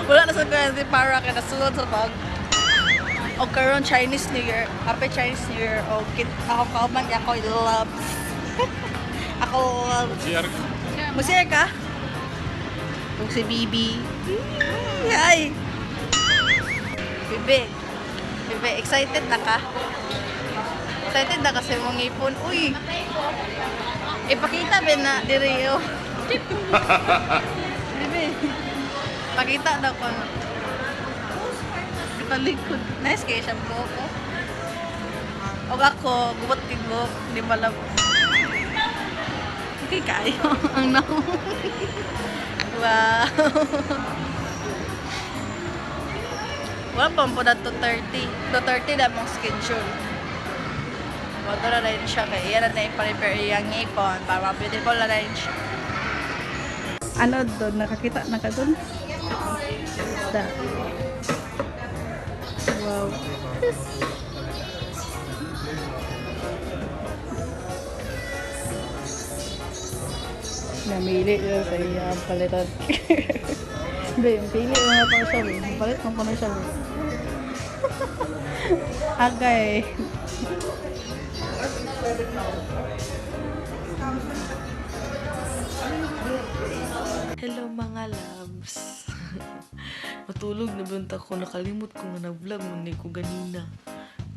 Wala na sa kuya para kay nasulod sa bag. O karon Chinese New Year, happy Chinese New Year. O kit ako kauban kay ako loves. Ako loves. GR. Musir ka? Kung si Bibi. Ay! Bibi. Bibi, excited na ka? Excited na kasi mong ipon. Uy! Ipakita ba na diri oh. Bibi. Pakita daw ko. Italikod. Nice kayo siyang buhok ko. O ako, gubot kay buhok. Hindi malab. Okay kayo. Ang naong. Wow. Wala pa po na 2:30. 2:30 na mong schedule. Wala na rin siya kay iya na na i-prepare iyang ngipon para ma-beautiful na rin siya. Ano doon? Nakakita na ka doon? Isda. Wow. Namili yun sa iya ang palitan. Hindi, yung pili mo na pa siya. Eh. Palit mo pa na siya. Eh. Agay. Hello mga loves. Matulog na bunta ko, nakalimot ko nga nag-vlog man ni ko ganina.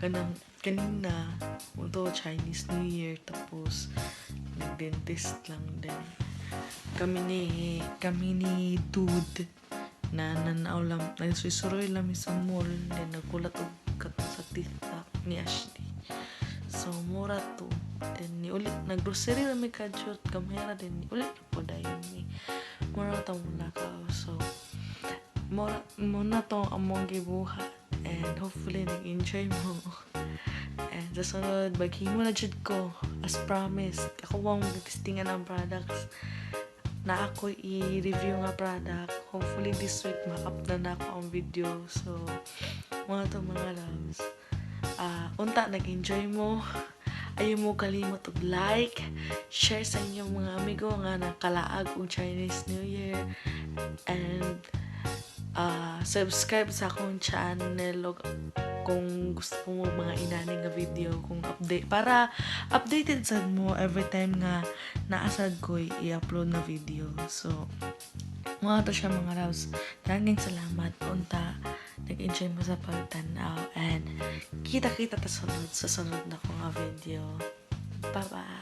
Kanang kanina, to Chinese New Year, tapos nag-dentist lang din. Kami ni dude na nanaw lang, nagsusuroy lang mi sa mall, then nagkulat og kato sa teeth pack ni Ashley. So, mura to. Then, ni ulit, nag-grocery lang mi kadyot, kamera din, ni ulit na po dayon ni. Mura to muna ka. So, mura, muna to ang among gibuhat. And hopefully, nag-enjoy mo. And sa sunod, maghimo na jud ko. As promised. Ako ang testingan ang products na ako i-review nga product. Hopefully this week ma-up na nako ang video. So, mga to mga loves. Unta nag-enjoy mo. Ayaw mo kalimot og like, share sa inyong mga amigo nga nakalaag og Chinese New Year, and subscribe sa akong channel og kung gusto mo mga inani nga video, kung update para updated sad mo every time nga naasad ko i-upload na video. So mga to siya mga loves. Daghang salamat, unta nag-enjoy mo sa pagtan-aw, and kita-kita ta sunod sa sunod na ko nga video. Bye bye.